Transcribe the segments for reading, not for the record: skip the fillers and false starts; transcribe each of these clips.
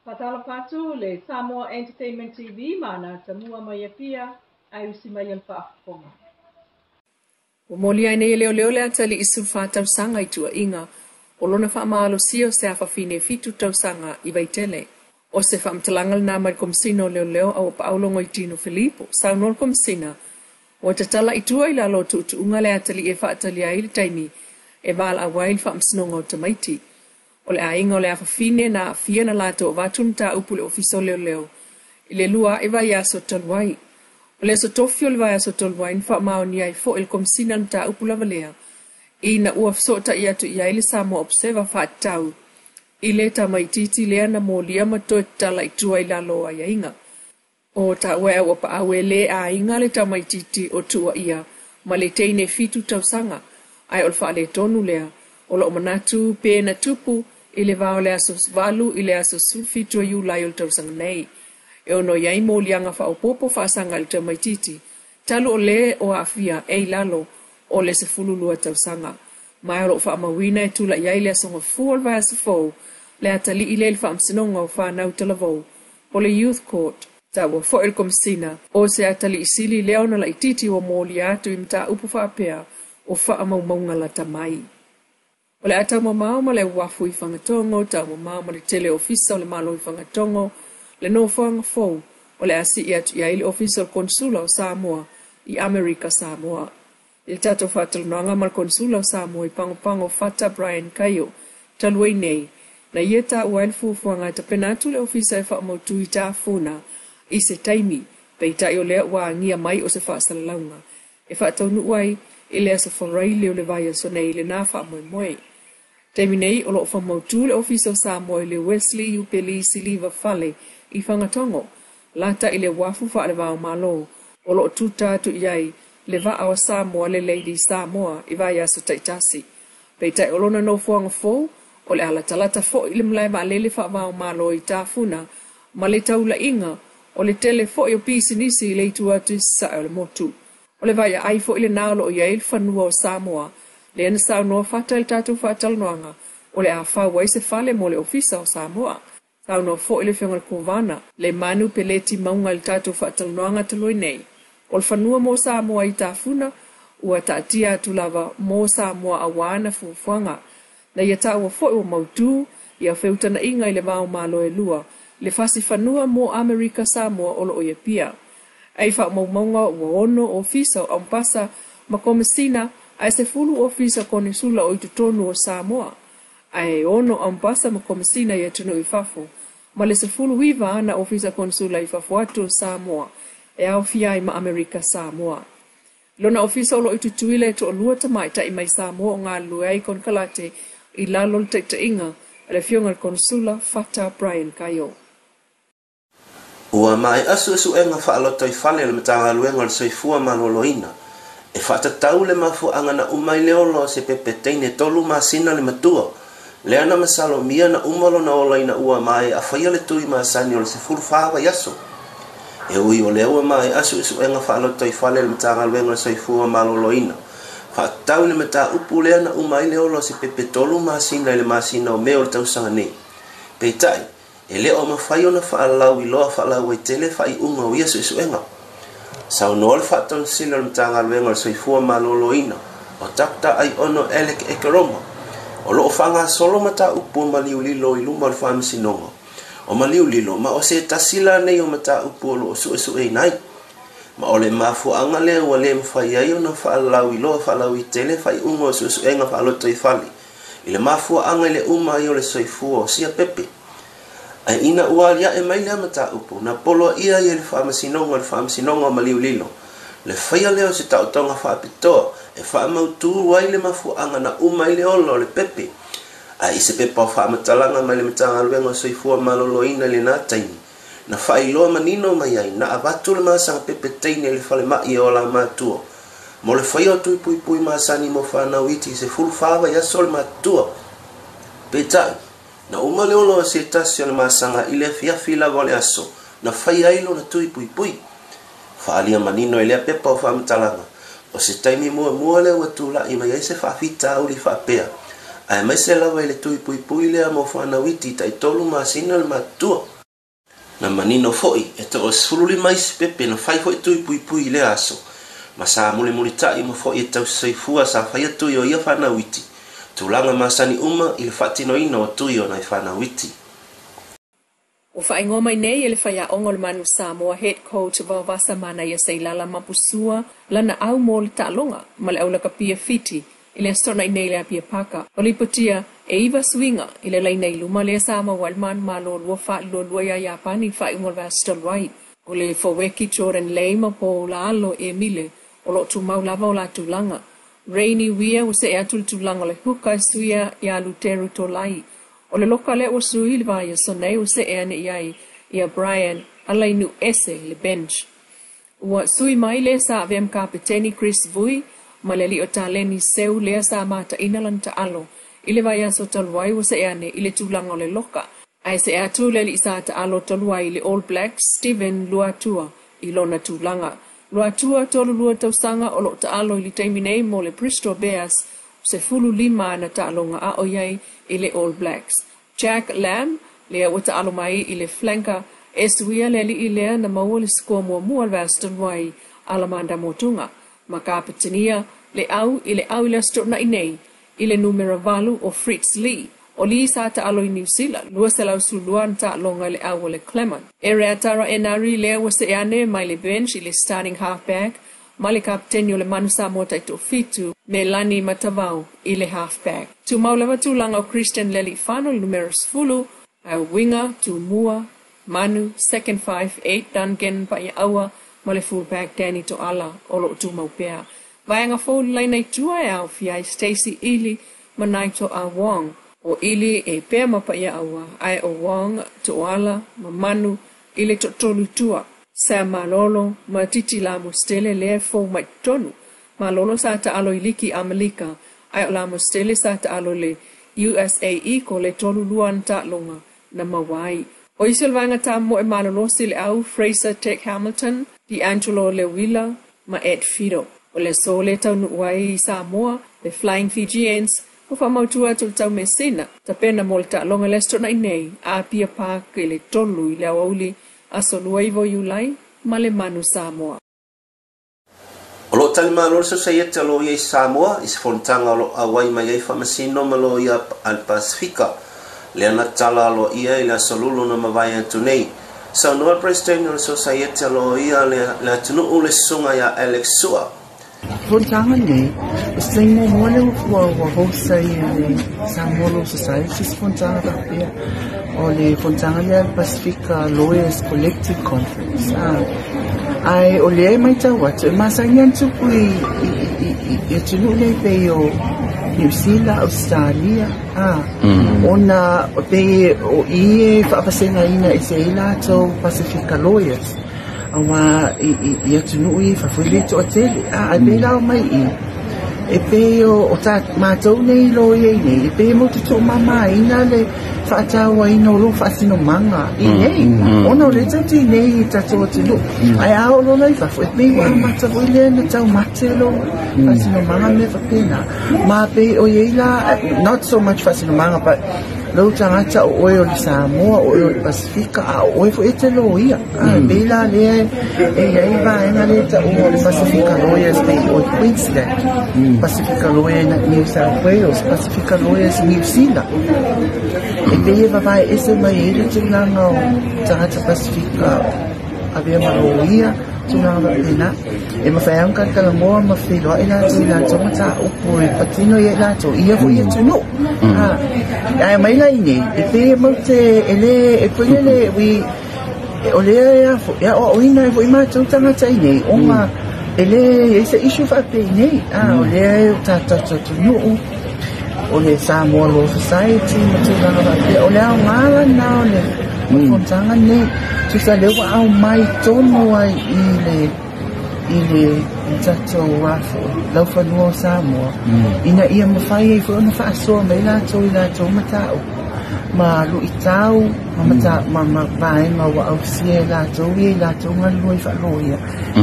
Faatalofa atu le Samoa Entertainment TV ma ana atamua mai Apia ae usi mai le faafofoga. Ua molia ai nei e leoleo le atalii 14 tausaga i tuuaiga o lona faamalosia o se afafine 7 tausaga i Vaitele. O se faamatalaga lena mai le Komesina o Leoleo Auapaau Logoitino Filipo. Saunoa le Komesina, ua tatala i tua i lalo o tuutuuga le atalii e faatalia ai le taimi e valaau ai le faamasinoga o tamaiti. O le aiga o le afafine na aafia na latou avatu le mataupu i le Ofisa o Leoleo i le 2 ae vaiaso talu ai. O le aso tofi o le vaiaso talu ai na faamaonia ai foi le Komesina le mataupu lava lea, ina ua fesootai atu i ai le Samoa Observer faatatau i le tamaitiiti lea na molia ma toe tatala i tua i lalo o aiaiga. O taua e Auapaau e le aiga le tamaitiiti o tuuaia ma le teine 7 tausaga, ae o le faaletonu lea o loo manatu pe na tupu i le va o le aso 8 i le aso 17 o Iulai o le tausaga nei. E ono i ai moliaga faaopoopo faasaga i le tamaitiiti talu o le o aafia e i lalo o le 12 tausaga. Ma o loo faamauina e tulai ai le aso Gafua o le vaiaso fou le atalii lea i le faamasinoga o fanau talavou o le Youth Court. Taua foi le Komesina o se atalii sili lea ona laitiiti ua molia atu i mataupu faapea o faamaumauga lata mai. O le a taumamao ma le uafu i Fagatogo, taumamao ma le tele ofisa o le Malo i Fagatogo, le nofoaga fou o le a sii atu i ai le ofisa o le Konesula o Samoa i Amerika Samoa. I le tatou faatalanoaga ma le Konesula o Samoa i Pagopago Fata Brian Kaio talu ai nei, na ia taua ai le fuafuaga e tapena atu le ofisa e faamautu i Tafuna i se taimi, peitai o lea ua agia mai o se faasalalauga e faataunuu ai i le aso Faraile o le vaiaso nei lena faamoemoe. Taimi nei o loo faamautu le ofisa o Samoa i le Wesley Iupeli Siliva Fale i Fagatogo, lata i le uafu faalevao malo o loo tuta atu i ai le vaa o Samoa le Lady Samoa i vaiaso taitasi. Peitai o lona nofoaga fou o le alatalata foi i le malae vaalele faavao malo i Tafuna ma le taulaiga o le tele foi o pisinisi i le itu atu i sasae o le motu. O le vaiaai foi lena o loo i ai le fanua o Samoa, lea na saunoa Fata i le tatou faatalanoaga o le a fau ai se fale mo le ofisa o Samoa. Saunoa foi le Afioga i le Kovana, le Manu Peleti Mauga i le tatou faatalanoaga talu ai nei. O le fanua mo Samoa i Tafuna ua taatia atu lava mo Samoa auā na fuafuaga. Na ia taua foi ua mautu ia feutanaiga i le va o Malo e lua, le fasi fanua mo Amerika Samoa o loo i Apia. Ai faamaumauga ua 6 ofisa o Ampasa ma Komesina ae 10 ofisa konesula o i totonu o Samoa. Ae 6 Ampasa ma Komesina i atunuu i fafo, ma le 19 ana ofisa konesula i fafo atu o Samoa e aofia ai ma Amerika Samoa. Lona ofisa o loo i Tutuila e toalua tamaitai mai Samoa o galulue ai konekarate i lalo o le taitaiga a le Afioga i le Konesula Fata Brian Kaio. Ua maea suesuega faalotoifale a le Matagaluega o le Soifua Maloloina e faatatau le mafuaaga na uma ai le ola o se pepe teine 3 masina le matua, lea na masalomia na uma lona ola ina ua maea faia le tui masani o le 14 vaiaso. E ui o lea ua maea suesuega faalotoifale a le Matagaluega o le Soifua Maloloina faatatau le mataupu lea na uma ai le ola o se pepe 3 masina i le masina o Me o le tausaga nei. Peitai, e le o mafai ona faalauiloa faalauaitele faaiuga o ia suesuega. Saunoa le faatonisila o le Matagaluega o le Soifua Maloloina o Dr. Aiono Alec Ekeroma, o loo faagasolo mataupu o maliulilo i luma o le faamasinoga o maliulilo ma o se tasi lanei o mataupu o loo suesueina ai. Ma o le mafuaaga lea ua le mafai ai ona faalauiloa faalauaitele faaiuga o suesuega faalotoifale i le mafuaaga i le uma ai o le soifua o sia pepe. Ae ina ua aliae mai lea mataupu na poloaia ai e le faamasinoga o maliulilo le faia lea o se taotoga faapitoa e faamautu ai le mafuaaga na uma ai le ola o le pepe. Ae i se pepa o faamatalaga mai le Matagaluega o Soifua Maloloina i lena taimi, na faailoa manino mai ai na avatu le masaga pepe teine i le falemai e ola matua mo le faia o tui puipui masani mo fanau iti i 14 vaiaso o le matutua. Peitai, na uma le ola o se tasi o le masaga i le afiafi lava o le aso na faia ai lona tui puipui. Faaalia manino i lea pepa o faamatalaga o se taimi muamua lea ua tula'i mai ai se faafitauli faapea, aemaise lava i le tui puipui lea mo fanau iti tai 3 masina le matutua. Na manino fo'i e 15 isi pepe na fai fo'i tui puipui i lea aso, ma sa mulimulita'i uma fo'i e tausisoifua sa faia tui o ia fanau iti, tulaga masani uma i le faatinoina o tui o nai fanau iti. Ua faaigoa mai nei e le faiaoga o le Manu Samoa Head Coach Vaovasa Manaia Seilala Mapusua lana au mo le taaloga ma le aulakapia Fiti i le Aso Toonai nei i le Apia Paka. Ua lipotia e 9 suiga i le laina i luma lea sa maua ai le manumalo 2-2 iā Iapani i le faaiuga o le vaiaso talu ai. O le Foweki Jordan Lei ma Paul Alo Emile o lo o tumau lava o la tulaga. Rainy Weir ua see atu i le tulaga o le huka e suia iā Luteru Tolai. O le loka lea ua sui i le vaiaso nei ua see ane i ai ia Brian Alainu Ese i le bench. Ua sui mai le sa avea ma kapeteni Chris Vui ma le alii o taleni Seu lea sa mataina lana taalo i le vaiaso talu ai ua see ane i le tulaga o le loka. Ae see atu le alii sa taalo talu ai i le All Blacks Steven Luatua i lona tulaga. Luatua 32 tausaga o lo o taalo i le taimi nei mo le Bristol Bears 15 ana taaloga a o i ai i le All Blacks. Jack Lam, lea ua taalo mai i le flanker e suia le alii lea na maua le sikoa muamua o le vaiaso talu ai Alamanda Motuga ma kapetenia le au i le au i le Aso Toonai nei i le numera 8 o Fritz Lee. O Lee sa taalo i Niu Sila, 212 ana taaloga i le au o le Clermont. Ereatara Enari lea ua see ane mai le bench i le starting halfback ma le kapeteni o le Manu Samoa taitoafitu Melani Matavao i le halfback. Tumau lava tulaga o Christian Lealiifano i le numera 10, a o winger Tumua Manu second 5'8 Duncan Paiaaua ma le fullback Danny Toala o lo o tumau pea. Vaega fou le laina i tua e aofia ai Stacey Ili ma Naito A Wong. O Ili e pea ma Paiaaua, ae o Wong, Toala ma Manu i le toatolu i tua. Sam Malolo ma Titi Lamostele lea e fou mai totonu. Malolo sa taalo i liki Amelika, ae o Lamostele sa taalo i le USA Eagle e 32 ana taaloga na maua ai. O isi o le vaega tamomoe malolosi i le au, Fraser Tech Hamilton, D'Angelo Leuila ma Ed Fido. O le aso lea e taunuu ai i Samoa, le Flying Fijians, ua faamautu atu i le tau Mesina, tapena mo le taaloga i le Aso Toonai nei, Apia Park i le 3 i le aoauli aso 29 o Iulai ma le Manu Samoa. O lo o talimalo le Sosaiete a Loia i Samoa i se fonotaga o lo o auai mai ai Faamasino ma Loia a le Pasefika, lea na tatala aloaia i le Aso Lulu na mavae atu nei. Saunoa le Peresetene o le Sosaiete a Loia le atunuu le Susuga ia Alex Sua. Fonotaga nei, o se taimi muamua lea ua host ai e le Samoa Law Society se fonotaga faapea. O le fonotaga lea le Pasifika Lawyers Collective Conference. Ae o lea e matau atu, e masani lava ona tupu i atunuu nei pei o Niu Sila, Ausetalia, ona pei o i e faavasegaina ese ai latou Pasifika Lawyers, aua i atunuu ia i fafo e le toatele, ae pei la omai i i, e pei o ta matou nei loia i nei, e pei e matou te toamamaina le faatauaina o lou faasinomaga i nei, ona o lea tatou te i nei i tatou atunuu, ae a oo loa la i fafo, e pei ua amata foi lea ona taumate lou faasinomaga ma mea faapena, ma pei o i ai la, not so much faasinomaga, but lou tagata o oe o le Samoa, o oe o le Pasifika, a o oe foi e te loia. E pei la lea e i ai vaega lea e taua o le Pasifika Lawyers pei o Queensland, Pasifika Lawyers New South Wales, Pasifika Lawyers New Zealand. E pei e vavae ese mai ai le tulaga o tagata Pasifika avea ma loia, tulaga faapena. E mafai lava ona talatalanoa ma feiloai latou i latou mataupu e patino i ai latou i ia foi atunuu. Ae aumai la i nei, e pei e matou te, e le, e foi lele, we, o lea e a foi, e aoaoina ai foi matou tagata i nei, ona e le i ai se issue faapea i nei. O lea e o tatou atunuu, o le Samoa Law Society ma tulaga faapea, o le aoga lena o le fonotaga lenei. Tusa lea ua aumai tonu ai i le tatou laufanua o Samoa, ina ia mafai ai foi ona faasoa mai latou i latou mataupu ma luitau ma ma vaega ua ausia e latou ia i latou galulue faaloia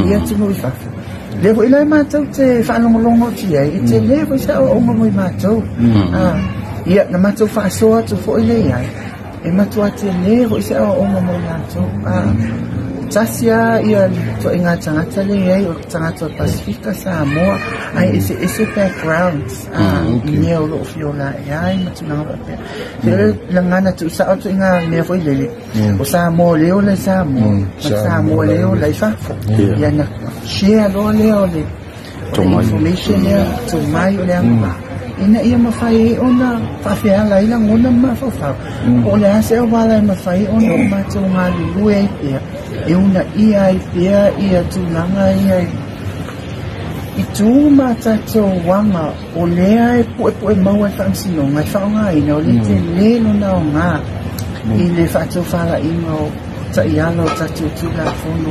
i atunuu i fafo. Lea foi la e matou te faalogologo atu i ai, e tele foi se aoaoga mo i matou. Ia, na matou faasoa atu foi lea i ai. E matua tele foʻi se aoaoga mo i latou. A tasi lava ia le ituaiga tagata lea e i ai, o le tagata o le Pasefika, Samoa, ae eseese backgrounds a i mea o lo o fia ola ae ai ma tulaga faapea. E pei o le lagana tuusao ituaiga mea foi lele, o Samoa o lea e ola i Samoa, ma Samoa o lea e ola i fafo. Ia ona share loa lea o le information lea, tomai o le agavaa, ina ia mafai ai ona faafeala ai lagona ma mafaufau, po o le a se auala e mafai ona o matou galulue ai pea, e uunaia ai pea ia tulaga ia i tu ma tatou aga o lea e puepue maua e le Faamasinoga e faaaogaina, o le tele lona aoga i le faatofalaiga o taiala o tatou Tulafono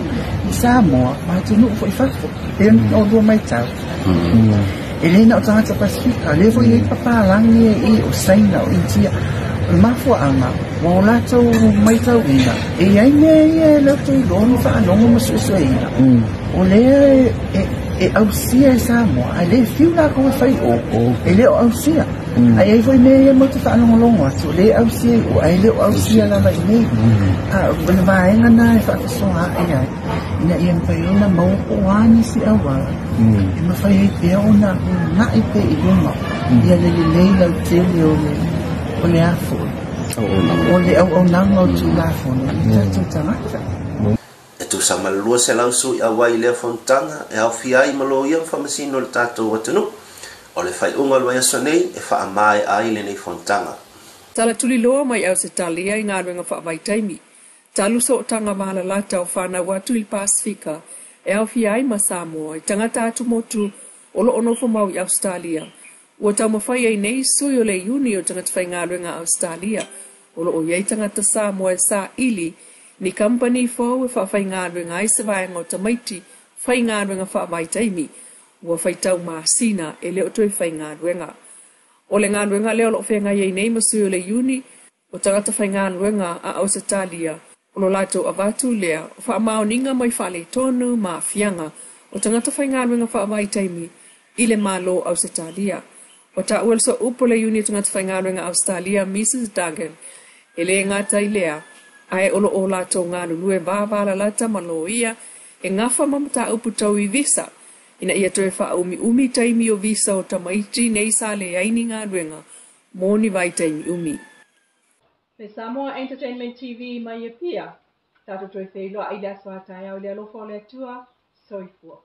i Samoa ma atunuu foi i fafo. E pei ona oulua maitau, e le na o tagata Pasefika, o lea foi e i ai papalagi e i o Saina, o Initia. O le mafuaaga ua o latou maitauina, e i ai mea ia e latou iloa ma faalogo ma suesueina, o lea e ausia e Samoa, ae le fiu latou e fai i o, e le o ausia. Ae i ai foi mea ia matou te faalogologo atu, o lea e ausia i o, ae le o ausia lava i inei. A o le vaega lena e faafasoa ae ai, ina ia mafai ona maua po o a nisi auala e mafai ai pea ona uunai pea i luma ia le lelei lautele o le o le a foi o le auaunaga o Tulafono i tatou tagata. E tusa ma le 200 sui auai i lea fonotaga e aofia ai ma loia ma faamasino o le tatou atunuu. O le faaiuga o le vaiaso nei e faamaea ai lenei fonotaga. Tala tuliloa mai Ausetalia i galuega faavaitaimi, talu sootaga valalata o fanau atu i le Pasefika e aofia ai ma Samoa i tagata atumotu o lo o nofo mau i Ausetalia. Ua taumafai ai nei sui o le Iuni o Tagata Faigaluega a Ausetalia o lo o i ai tagata Samoa e saili ni kamupani fou e faafaigaluega ai se vaega o tamaiti faigaluega faavaitaimi ua faitau masina e le o toe faigaluega. O le galuega lea o lo o feagai ai nei ma sui o le Iuni o Tagata Faigaluega a Ausetalia, o lo latou avatu lea o faamaoniga mai faaletonu ma aafiaga o tagata faigaluega faavaitaimi i le Malo o Ausetalia. Ua taua le sooupu o le Iuni o Tagata Faigaluega a Ausetalia, Misus Duggan, e le gata i lea, ae o lo o latou galulue vavalalata ma loia e gafa ma mataupu tau i visa ina ia toe faaumiumi taimi o visa o tamaiti nei sa leai ni galuega mo ni vaitaimi umi. Le Samoa Entertainment TV mai Apia, tatou toe feiloai i le aso a taeao i le alofa o le Atua. Soifua.